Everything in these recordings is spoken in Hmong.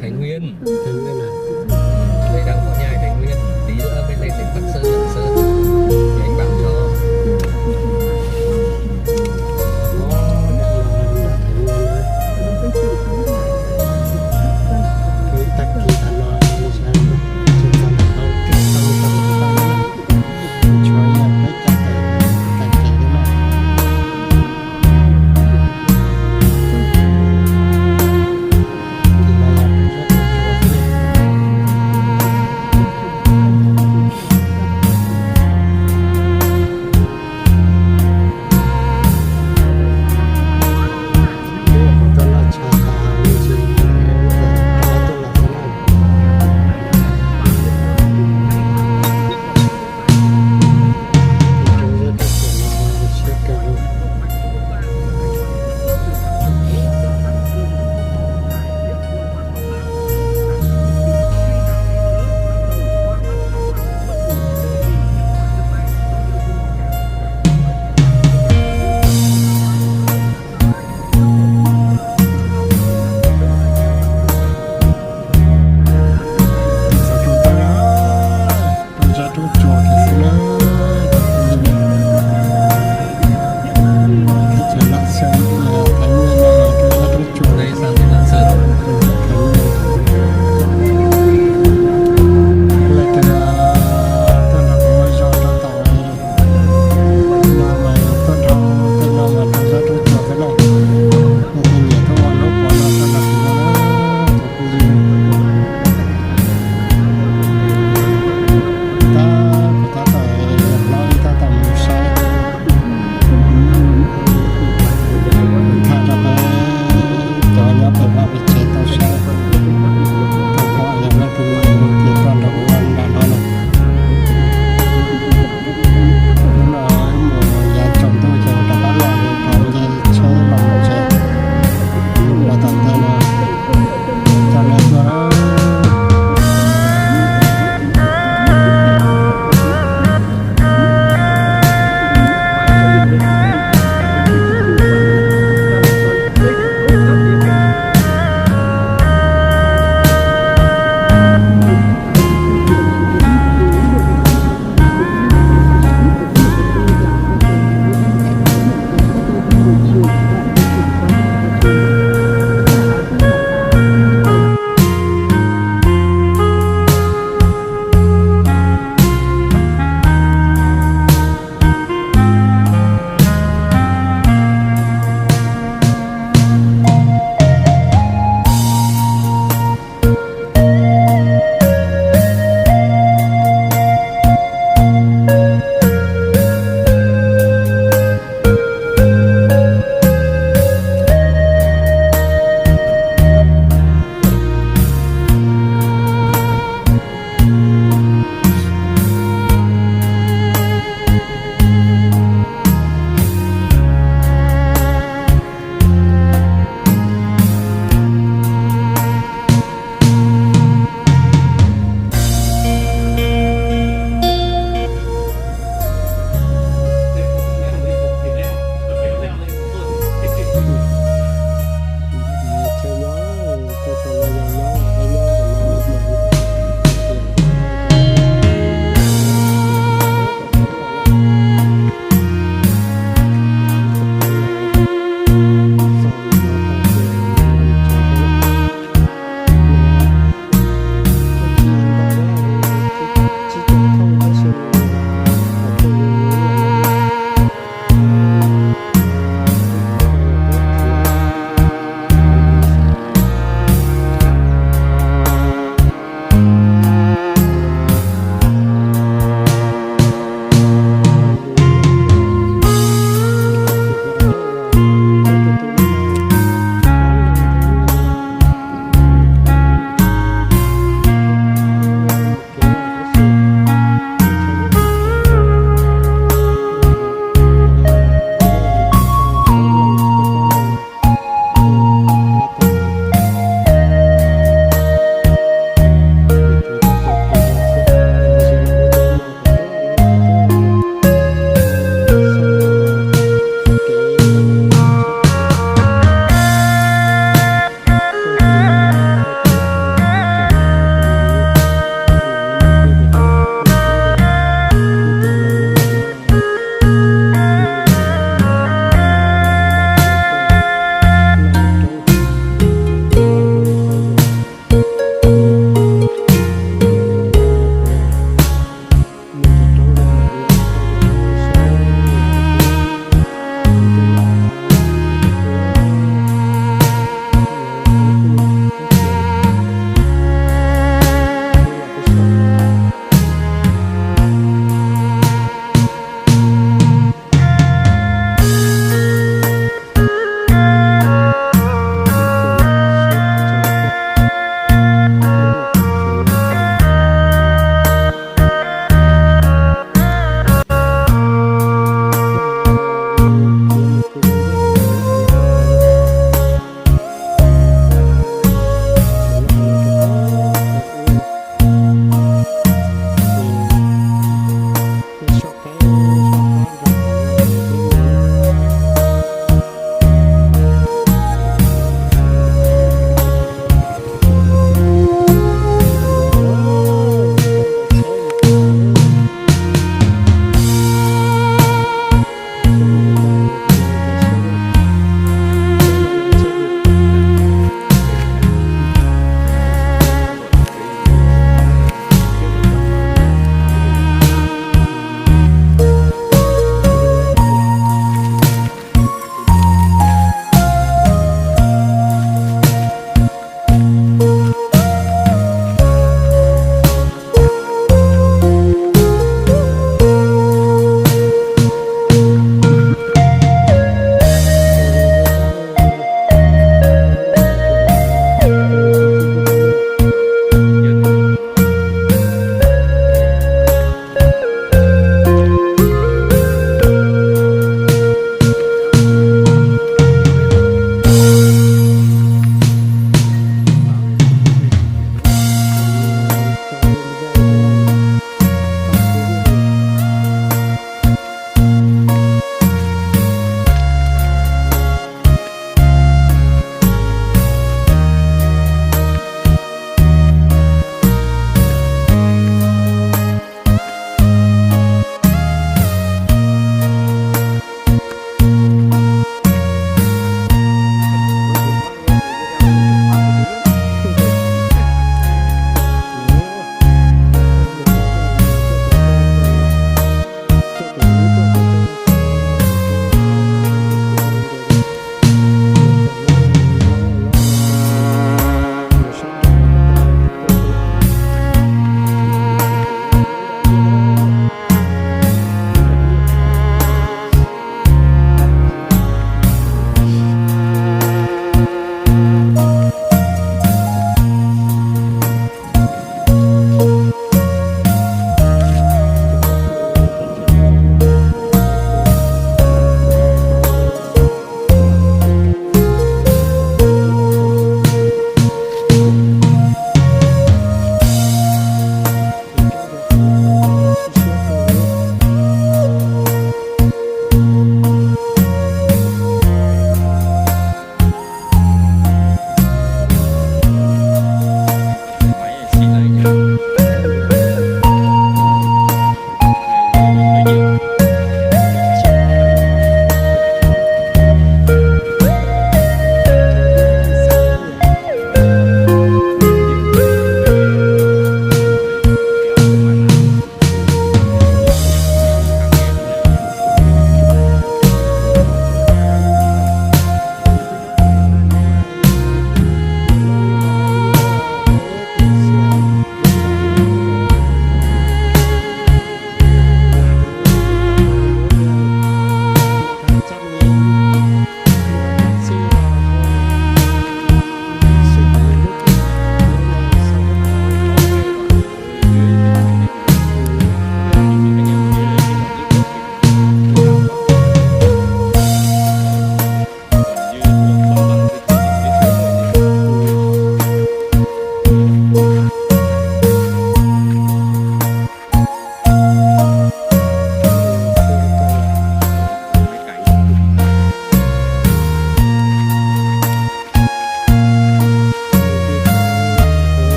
Thái Nguyên. Thái Nguyên à? Đây đang có nhà Thái Nguyên, tí nữa bên đây sẽ Bắc Sơn, Lạng Sơn. Để anh bảo cho. Ồ, đang là Thái Nguyên rồi. Với tắc kì Hà Nội, mình sẽ chụp tầm hơn, chụp tầm tầm tầm. Chụp nhà với tắc kì, tắc kì thế này.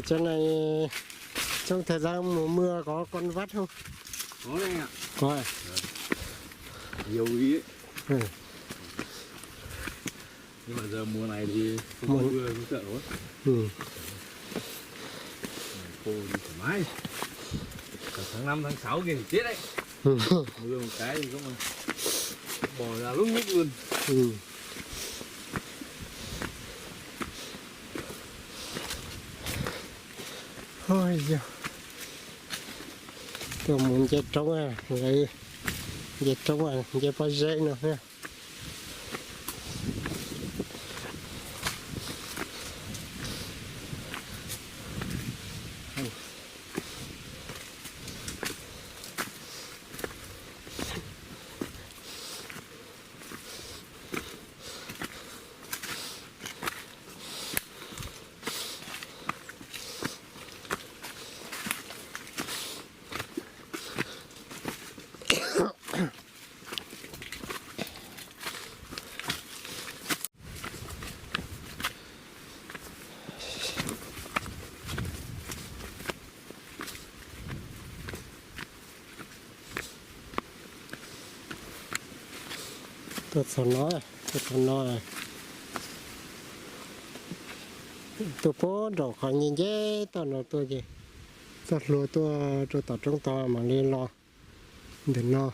Chỗ này trong thời gian mùa mưa có con vắt không? Có đấy anh ạ. Có à? Nhiều ý ấy. Ừ. Nhưng mà giờ mùa này thì không có mưa không sợ lắm. Ừ. Khô thì thoải mái. Tầm tháng năm tháng sáu kia thì chết đấy. Mưa một cái thì có mà bò ra lúng nhúc luôn. Ừ. Ôi giời. Tuaj mus nce roob, nce roob, nce pob zeb no. Tuaj txog no, tuaj txog no, tuaj puag nraum qhov nce nce toj no tuaj ces txoj hlua tuaj rau tom roob tod mam li los ntawm no,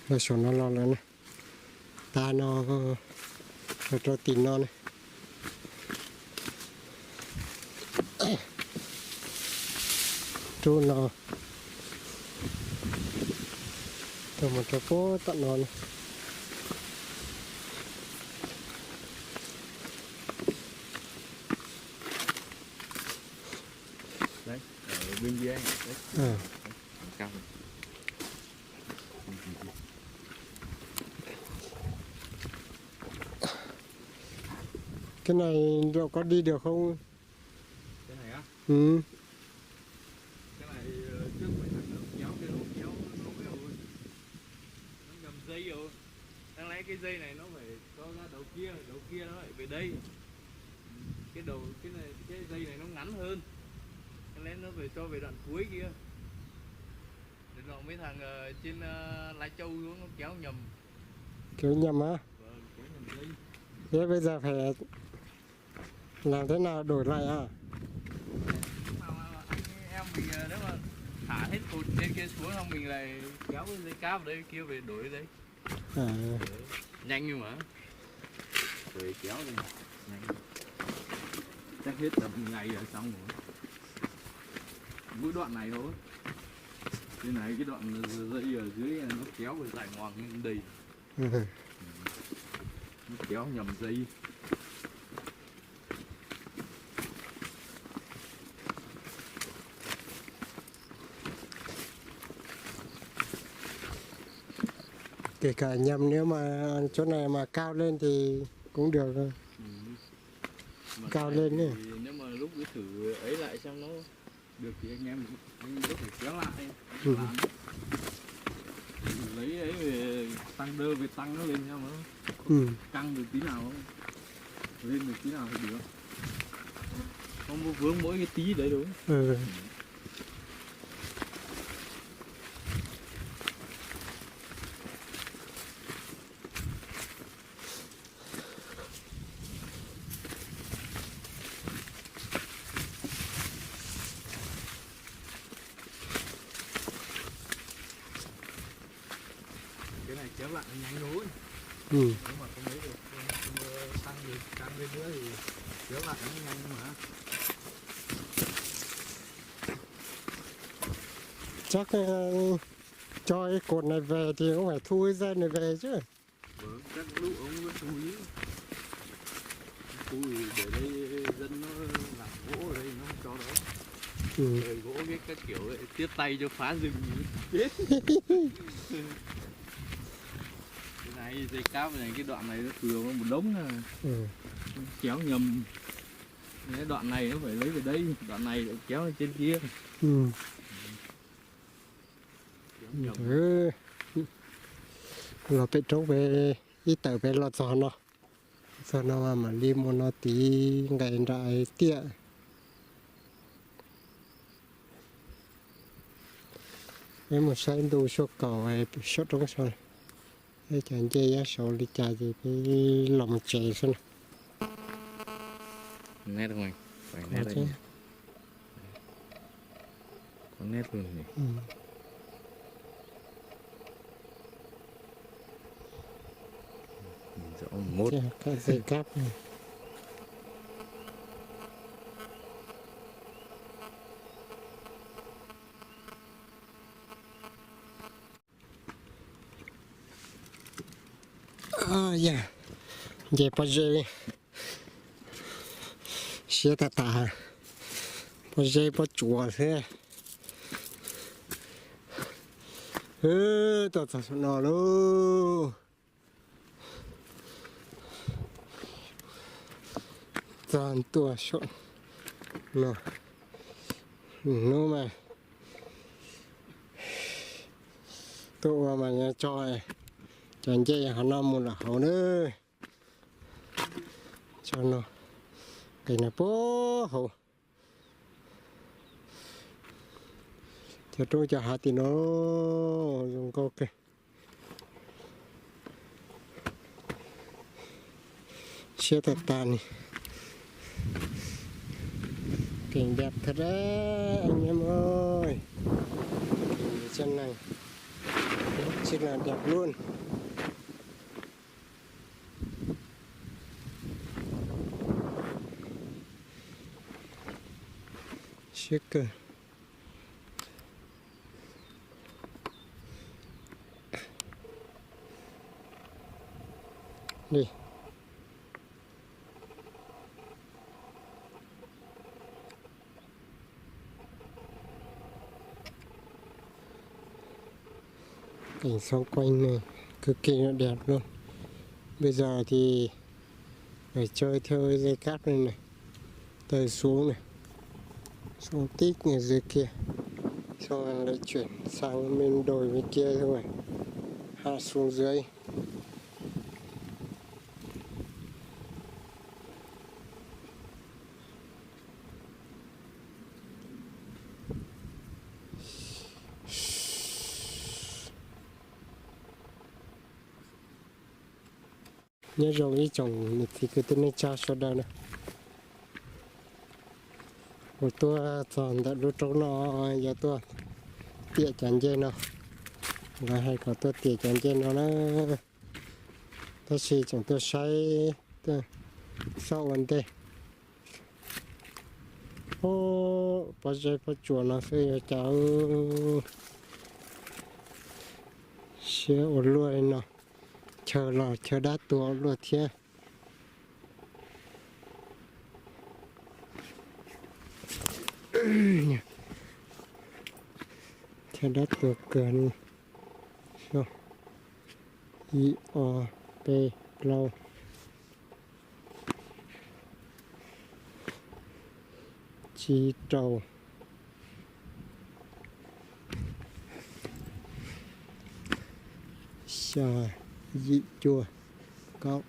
los saum no los lawm na. Tag no los rau tim no na. Rub no tuaj mus rau puag tom no na. Đấy, ở bên kia ấy. Đấy. Ờ. Căng. Cái này liệu có đi được không? Cái này á? Ừ. Cái này, ờ, trước mấy thằng nó kéo kia, nó kéo lỗi rồi. Nó nhầm dây rồi. Đáng lẽ cái dây này nó phải cho ra đầu kia, đầu kia nó lại về đây. Cái đầu, cái này, cái dây này nó ngắn hơn. Đáng lẽ nó phải cho về đoạn cuối kia. Đợt nọ mấy thằng, ờ, trên, ờ, Lai Châu nó kéo nhầm. Kéo nhầm á? Vâng, kéo nhầm dây. Thế bây giờ phải làm thế nào đổi lại à? Mà anh em mình, ờ, nếu mà thả hết cột trên kia xuống xong mình lại kéo cái dây cáp đấy kia về đổi dây. À. Nhanh nhưng mà. Rồi kéo đi. Nhanh. Chắc hết tầm ngày là xong rồi. Mỗi đoạn này thôi. Cái này cái đoạn dây ở dưới nó kéo dài ngoằng lên đây. Ừ. Nó kéo nhầm dây. Kể cả nhầm nếu mà chỗ này mà cao lên thì cũng được. Ừ. Mà cao lên thì nhỉ? Nếu mà lúc cứ thử ấy lại xem nó được thì anh em, anh em có thể kéo lại. Ừ. Làm. Lấy ấy về tăng đơ, về tăng nó lên xem nó, ừ, căng được tí nào, lên được tí nào thì được. Không có vướng mỗi cái tí đấy đâu. Ừ. Cái này kéo lại nó nhanh thôi. Ừ. Nếu mà không ấy thì không, không tăng lên, tăng lên nữa thì kéo lại nó nhanh mà. Chắc, ờ, cho cái cột này về thì cũng phải thu cái dây này về chứ. Vâng, chắc lúc ông nó thu chứ. Thu thì để đây dân nó làm gỗ ở đây nó không cho đâu. Ừ. Rồi gỗ cái các kiểu ấy, tiếp tay cho phá rừng chết. Cái này dây cáp này, cái đoạn này nó thường nó một đống à. Ừ. Kéo nhầm. Cái đoạn này nó phải lấy về đây, đoạn này lại kéo lên trên kia. Ừ. Kéo nhầm. Los pem roob pem ib tawm pem los txog no. Txog no mam li mus no tiv nqes nram tiaj. Peb mus saib ntu suab kaum saum roob saud, peb cov ncej yuav saud li cas ces peb los mus tsev xwb na. Dej kab. Yog nce pob zeb siab tag tas, pob zeb pob tsuas xwb. Tuaj txog saum no lauj. Txog tuaj saum no, hnub mas tuaj ua mas yuav tso cov ncej hauv no mus lawm hauv na. Tso no, qis no puag hauv. Cov roob cov hav tim no zoo nkauj kawg. Siab tag tas li. Cảnh đẹp thật đấy anh em ơi. Cảnh đẹp trên này rất là đẹp luôn. Siab kawg. Đi. Cảnh xung quanh này cực kỳ là đẹp luôn. Bây giờ thì phải chơi theo dây cáp này này. Từ xuống này, xuống tít này dưới kia. Xong rồi lại chuyển sang bên đồi bên kia rồi. Hạ xuống dưới. Nyob zoo ib tsoom niam txiv kwv tij neej tsa sawv daws na. Kuv tuaj txog ntawm lub roob no, yuav tuaj tiam cov ncej no. Lawv hais kom tuaj tiam cov ncej no na. Tab sis tseem tuaj saib, tuaj xauj ua ntej. Pob zeb pob tsuas no xwb yuav cas. Siab ua luaj li no. Chaw los chaw dab tuag luaj thiab. Chaw dab tuag kawg li. Ib, ob, peb, plaub, tsib, rau, xya, yim, cuaj, kaum,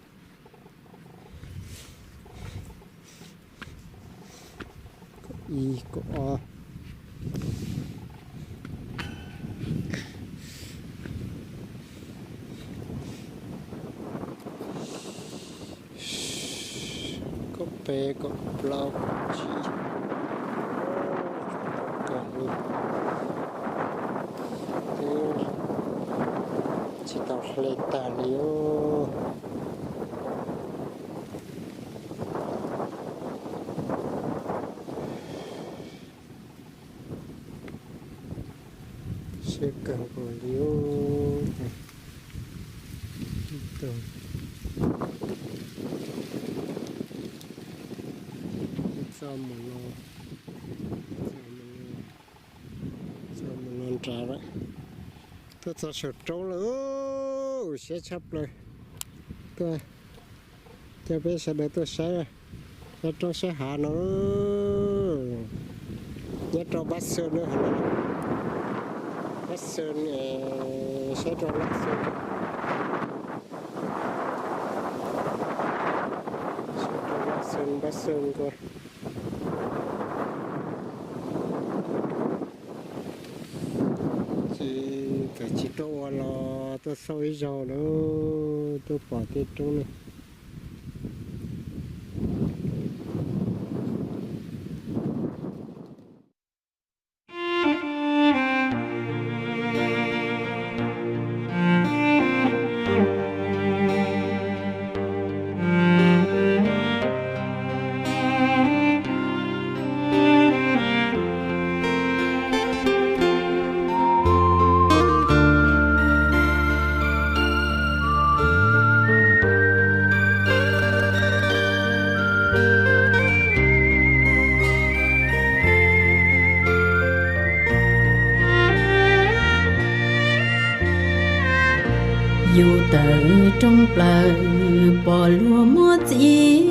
kaum ib, kaum ob, kaum peb, kaum plaub, kaum tsib. Kawg li. Twb tsis tau hle tag li os. Siab kawg nkaus li os. Txoj mus no, txoj mus no nrad lawm. Tuaj txog saum roob lawm, siab tshaj plaws. Tuaj, coj peb sawv daws tuaj saib, saib roob saib hav no. Nyob rau Bắc Sơn no, Bắc Sơn, saib rau Bắc Sơn. Saib rau Bắc Sơn, Bắc Sơn coi. Ces Tuaj ua los tuaj xauj ib zaug lawm, tuaj pom tej roob no. Yus tawm rooj plaws pom luag muaj txiv,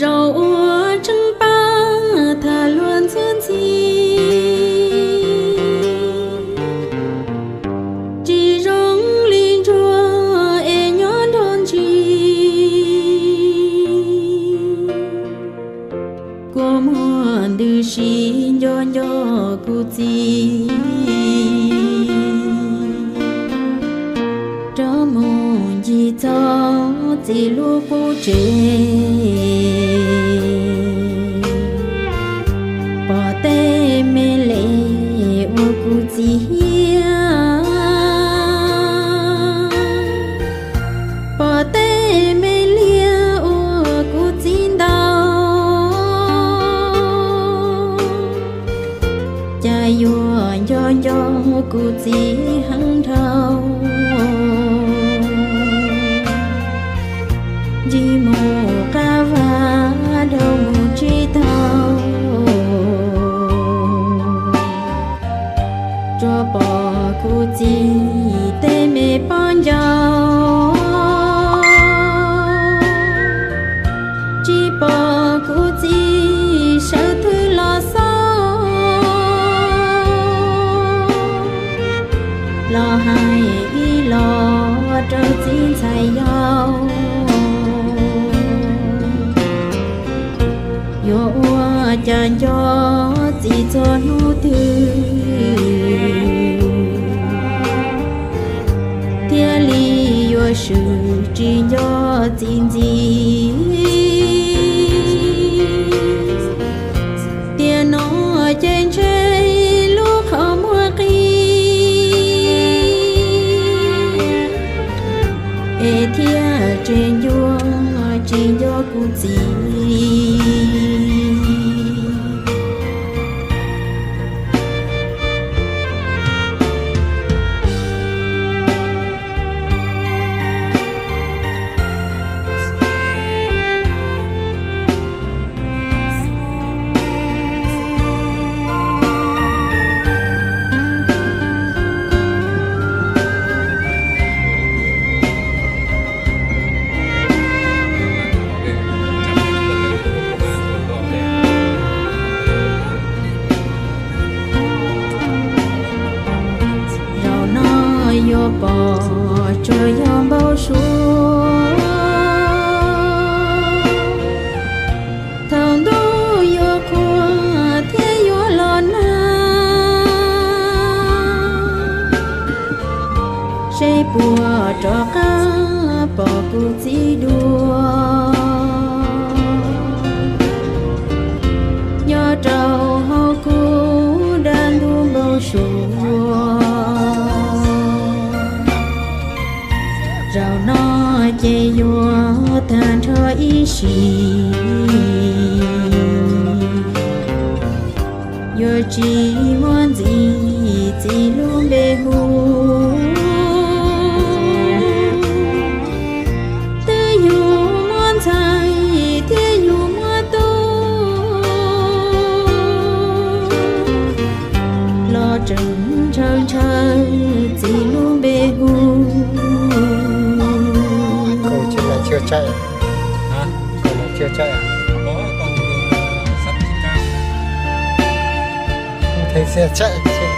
zaum ua tseeb pab tham luag ntxhiab ntxhi. Tsis zoo li ntsuag es nyob nrog ntsis, kua muag ntws si nco nco kuv txiv. Rov mus ncig txog txiv lub qub tsev, pom tej me les ua kuv txiv hiab, pom tej me liag ua kuv txiv ntaus. Cas yuav nco nco kuv txiv heev dhau, ncig mus qab vaj dhau mus tsis tau, tsuas pom kuv txiv tej me pob ncauj, tsis pom kuv txiv sawv twg los xauj, los hais ib los rau txiv ntxhais yau, yuav ua cas nco txiv txog hnub twg, thiaj li yuav swm tsis nco txiv ntxiv. Tiam no ces ntshe lub qhov muag qis, es thiaj tseem ncua tsis nco kuv txiv. Zaum no yuav pom tsuas yog npau suav, thaum ntuj yuav qhua thiab yuav los nag, seb puas rov qab pom kuv txiv dua, nyob rau hauv kuv dab ntub npau suav. Zaum no ces yuav tag nrho ib sim, yuav tsis muaj ntxiv txiv lub npe hu, twb yug muaj ntxhais thiab yug muaj tub, los tseem ntshaw ntshaw txiv lub npe hu. Xiab txhawj.